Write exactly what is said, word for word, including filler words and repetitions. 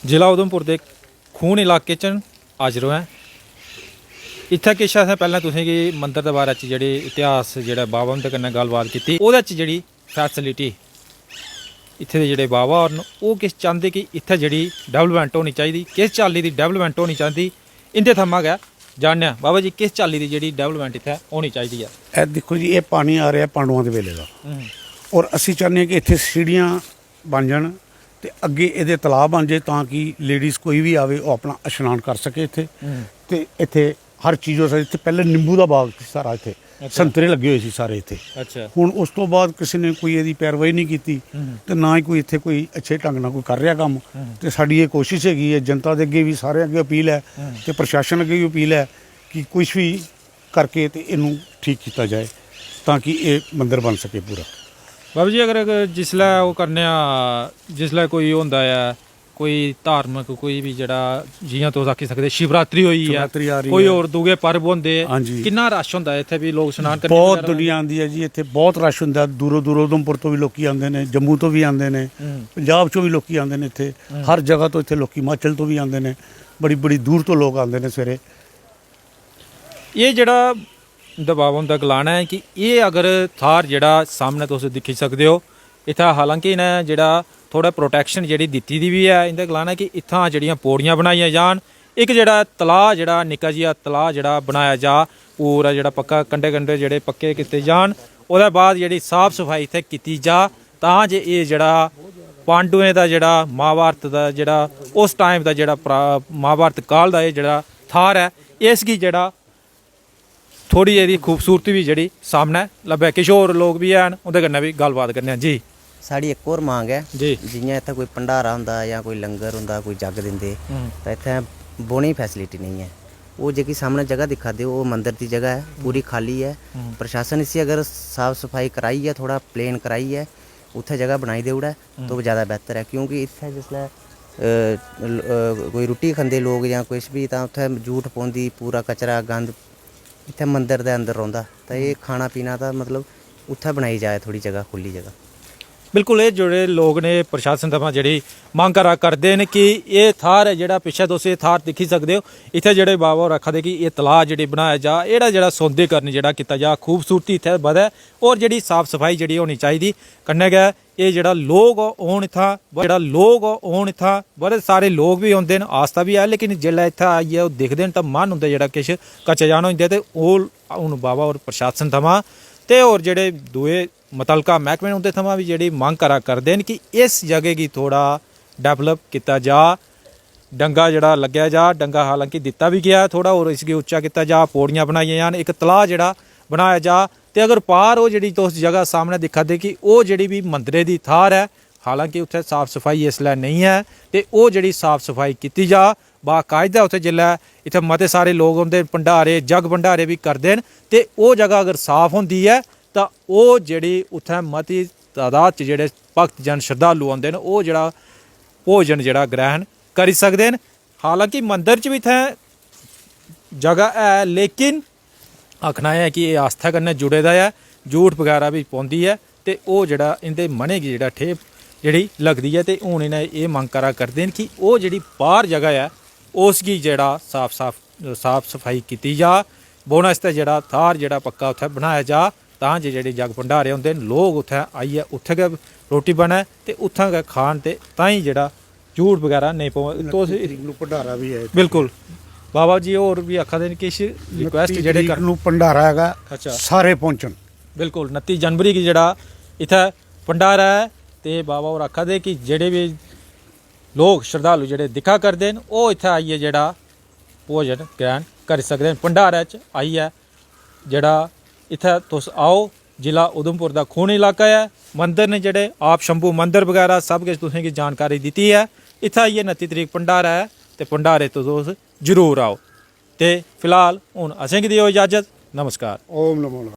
जिला उधमपुर दे खून इलाके च न, हाजर होऐ। इत्थै किश असें पैह्लें तुसेंगी मंदर दे बारे च जेह्ड़ी इतिहास जेह्ड़ा बाबा हुंदे कन्नै गल्लबात कीती, ओह्दे च जेह्ड़ी फैसिलिटी इत्थै दे जेह्ड़े बाबा होर न, ओह् किश चांह्दे कि इत्थै जेह्ड़ी डेवलपमेंट होनी चाहिदी, किस चाल्ली दी डेवलपमेंट होनी चाहिदी, इं'दे थमां गै जानने आं। बाबा जी, किस चाल्ली दी जेह्ड़ी डेवलपमेंट इत्थै होनी चाहिदी ऐ? ਇਹ ਦੇਖੋ ਜੀ, ਇਹ ਪਾਣੀ ਆ ਰਿਹਾ ਪਾਂਡੂਆਂ ਦੇ ਵੇਲੇ ਦਾ। ਔਰ ਅਸੀਂ ਚਾਹੁੰਦੇ ਹਾਂ ਕਿ ਇੱਥੇ ਸੀੜੀਆਂ ਬਣ ਜਾਣ ਤੇ ਅੱਗੇ ਇਹਦੇ ਤਲਾਬ ਬਣ ਜਾਏ, ਤਾਂ ਕਿ ਲੇਡੀਜ਼ ਕੋਈ ਵੀ ਆਵੇ, ਉਹ ਆਪਣਾ ਇਸ਼ਨਾਨ ਕਰ ਸਕੇ ਇੱਥੇ। ਤੇ ਇੱਥੇ ਹਰ ਚੀਜ਼ ਹੋ ਸਕਦੀ। ਇੱਥੇ ਪਹਿਲੇ ਨਿੰਬੂ ਦਾ ਬਾਗ ਸੀ ਸਾਰਾ, ਇੱਥੇ ਅੱਛਾ। ਸੰਤਰੇ ਲੱਗੇ ਹੋਏ ਸੀ ਸਾਰੇ ਇੱਥੇ। ਅੱਛਾ। ਹੁਣ ਉਸ ਤੋਂ ਬਾਅਦ ਕਿਸੇ ਨੇ ਕੋਈ ਇਹਦੀ ਪੈਰਵਾਈ ਨਹੀਂ ਕੀਤੀ ਤੇ ਨਾ ਹੀ ਕੋਈ ਇੱਥੇ ਕੋਈ ਅੱਛੇ ਢੰਗ ਨਾਲ ਕੋਈ ਕਰ ਰਿਹਾ ਕੰਮ। ਤੇ ਸਾਡੀ ਇਹ ਕੋਸ਼ਿਸ਼ ਹੈਗੀ ਹੈ, ਜਨਤਾ ਦੇ ਅੱਗੇ ਵੀ, ਸਾਰੇ ਅੱਗੇ ਅਪੀਲ ਹੈ ਤੇ ਪ੍ਰਸ਼ਾਸਨ ਅੱਗੇ ਵੀ ਅਪੀਲ ਹੈ ਕਿ ਕੁਝ ਵੀ ਕਰਕੇ ਤੇ ਇਹਨੂੰ ਠੀਕ ਕੀਤਾ ਜਾਏ, ਤਾਂ ਕਿ ਇਹ ਮੰਦਿਰ ਬਣ ਸਕੇ ਪੂਰਾ। बाबा जी, अगर, अगर जिसलै ओह् करने आं, जिसलै कोई होंदा ऐ, कोई धार्मिक, कोई बी जेह्ड़ा, जि'यां तुस आक्खी सकदे, शिवरात्रि होई ऐ, शिवरात्रि आ रही कोई ऐ। होर दूए पर्व होंदे, हां जी। किन्ना रश होंदा ऐ इत्थै बी लोक स्नान करने ਬਹੁਤ बगैरा? ਦੁਨੀਆ ਆਉਂਦੀ ਹੈ ਜੀ ਇੱਥੇ, ਬਹੁਤ ਰਸ਼ ਹੁੰਦਾ। ਦੂਰੋਂ ਦੂਰੋਂ ਉਧਮਪੁਰ ਤੋਂ ਵੀ ਲੋਕੀ ਆਉਂਦੇ ਨੇ, ਜੰਮੂ ਤੋਂ ਵੀ ਆਉਂਦੇ ਨੇ, ਹੂੰ। ਪੰਜਾਬ ਚੋਂ ਵੀ ਲੋਕੀ ਆਉਂਦੇ ਨੇ ਇੱਥੇ। ਹਰ ਜਗ੍ਹਾ ਤੋਂ ਇੱਥੇ ਲੋਕੀ, ਹਿਮਾਚਲ ਤੋਂ ਵੀ ਆਉਂਦੇ ਨੇ, ਬੜੀ ਬੜੀ ਦੂਰ ਤੋਂ ਲੋਕ ਆਉਂਦੇ ਨੇ ਸਵੇਰੇ। एह् जेह्ड़ा दबाव होंदा गलाना ऐ कि एह् अगर थाह्र जेह्ड़ा सामनै तुस दिक्खी सकदे ओ, इत्थै हालांकि इ'नें जेह्ड़ा थोह्ड़ा प्रोटैक्शन जेह्ड़ी दित्ती दी बी ऐ, इं'दा गलाना ऐ कि इत्थां जेह्ड़ियां पौड़ियां बनाइयां जान, इक जेह्ड़ा तलाऽ, जेह्ड़ा निक्का जेहा तलाऽ जेह्ड़ा बनाया जा, पूरा जेह्ड़ा पक्का, कंढे कंढे जेह्ड़े पक्के कीते जान, ओह्दे बाद जेह्ड़ी साफ सफाई इत्थै कीती जा, तां जे एह् जेह्ड़ा पांडुएं दा जेह्ड़ा महाभारत दा जेह्ड़ा उस टाइम दा जेह्ड़ा प्रा- महाभारत काल दा एह् जेह्ड़ा थाह्र ऐ, इसगी जेह्ड़ा थोह्ड़ी एह्दी खूबसूरती बी जेह्ड़ी सामनै लब्भै। किश होर लोक बी हैन, उं'दे कन्नै बी गल्लबात करने आं जी। साढ़ी इक होर मंग ऐ, जी। जि'यां इत्थै कोई भंडारा होंदा जां कोई लंगर होंदा, कोई जग दिंदे, हम्म। तां इत्थै बौह्ने दी फैसिलिटी नेईं ऐ। ओह् जेह्की सामनै जगह दिक्खा दे, ओह् मंदर दी जगह ऐ, पूरी खाल्ली ऐ। हम्म। प्रशासन इसी अगर साफ सफाई कराइयै, थोह्ड़ा प्लेन कराइयै उत्थै जगह बनाई देई ओड़ै, तां ओह् जैदा बेहतर ऐ। क्योंकि इत्थै जिसलै अ, ल- अ, कोई रुट्टी खंदे लोक जां किश बी, तां उत्थै जूठ पौंदी, पूरा कचरा गंद इत्थै मंदर दे अंदर रौंह्दा। तां एह् खाना पीना तां मतलब उत्थै बनाई जाए थोह्ड़ी जगह, खु'ल्ली जगह। बिल्कुल, एह् जेह्ड़े लोक न, एह् प्रशासन थमां जेह्ड़ी मंग करा करदे न कि एह् थाह्र ऐ जेह्ड़ा पिच्छें तुस एह् थाह्र दिक्खी सकदे ओ, इत्थै जेह्ड़े बाबा होर आखा दे कि एह् तलाऽ जेह्ड़ी बनाया जा, एह्ड़ा जेह्ड़ा सौंदर्यकरण जेह्ड़ा कीता जा, खूबसूरती इत्थै बधै, होर जेह्ड़ी साफ सफाई जेह्ड़ी होनी चाहिदी, कन्नै गै एह् जेह्ड़ा लोक औन इत्थां, जेह्ड़ा लोक औन इत्थां, बड़े सारे लोक बी औंदे न, आस्था बी ऐ, लेकिन जेल्लै इत्थै आइयै ओह् दिखदे न तां मन उं'दा जेह्ड़ा किश कच्चा जन होई जंदा। ते ओह् हून बाबा होर प्रशासन थमां ते होर जेह्ड़े दूए मुतलका मैह्कमे न उं'दे थमां बी जेह्ड़ी मंग करा करदे न कि इस जगह गी थोह्ड़ा डेवलप कीता जा, डंगा जेह्ड़ा लग्गेआ जा, डंगा हालांकि दित्ता बी गेआ ऐ थोह्ड़ा, होर इसगी उच्चा कीता जा, पौड़ियां बनाइयां जान, इक तलाऽ जेह्ड़ा बनाया जा। ते अगर पार ओह् जेह्ड़ी तुस जगह सामनै दिक्खा दे कि ओह् जेह्ड़ी बी मंदरै दी थाह्र ऐ, हालांकि उत्थै साफ सफाई इसलै नेईं ऐ, ते ओह् जेह्ड़ी साफ सफाई कीती जा, बाकायदा उत्थै जेल्लै इत्थै मते सारे लोक औंदे, भंडारे, जग भंडारे बी करदे न, ते ओह् जगह अगर साफ होंदी ऐ तां ओह् जेह्ड़ी उत्थै मती तादाद च जेह्ड़े भक्तजन, श्रद्धालु औंदे न, ओह् जेह्ड़ा भोजन जेह्ड़ा ग्रैह्ण करी सकदे न। हालांकि मंदर च बी इत्थै जगह ऐ, लेकिन आखना एह् ऐ कि एह् आस्था कन्नै जुड़े दा ऐ, जूठ बगैरा बी पौंदी ऐ, ते ओह् जेह्ड़ा इं'दे मनै गी जेह्ड़ा ठेप जेह्ड़ी लगदी ऐ, ते हून इ'नें एह् मंग करा करदे न कि ओह् जेह्ड़ी बाह्र जगह ऐ, उसगी जेह्ड़ा साफ साफ साफ सफाई कीती जा, बौह्ने आस्तै जेह्ड़ा थाह्र जेह्ड़ा पक्का उत्थै बनाया जा, तां जे जेह्ड़े जग भंडारे होंदे न, लोक उत्थै आइयै उत्थै गै रोटी बनै ते उत्थां गै खान, ते तां ई जेह्ड़ा जूठ बगैरा नेईं पवै। तुस ਤਰੀਕ ਨੂੰ ਭੰਡਾਰਾ ਵੀ ਹੈ। बिल्कुल। बाबा जी होर बी आखा दे न किश रिक्वेस्ट उनत्ती जेह्ड़े ਤਰੀਕ कर ਨੂੰ ਭੰਡਾਰਾ ਹੈਗਾ। अच्छा। ਸਾਰੇ ਪਹੁੰਚਣ। बिल्कुल, उनत्ती जनवरी गी जेह्ड़ा इत्थै भंडारा ऐ, ते बाबा होर आखा दे कि जेह्ड़े बी लोक, श्रद्धालु जेह्ड़े दिक्खा करदे न, ओह् इत्थै आइयै जेह्ड़ा भोजन ग्रैह्ण करी सकदे न। भंडारै च आइयै जेह्ड़ा इत्थै तुस आओ, जिला उधमपुर दा खून इलाका ऐ, मंदर न जेह्ड़े, आप शंभू मंदर बगैरा सब किश तुसेंगी जानकारी दित्ती ऐ। इत्थै आइयै उनत्ती तरीक भंडारा ऐ, ते भंडारे च तुस जरूर आओ। ते फिलहाल हून असेंगी देओ इजाजत। नमस्कार। ਓਮ ਨਮੋ ਨਾਰਾਇਣ।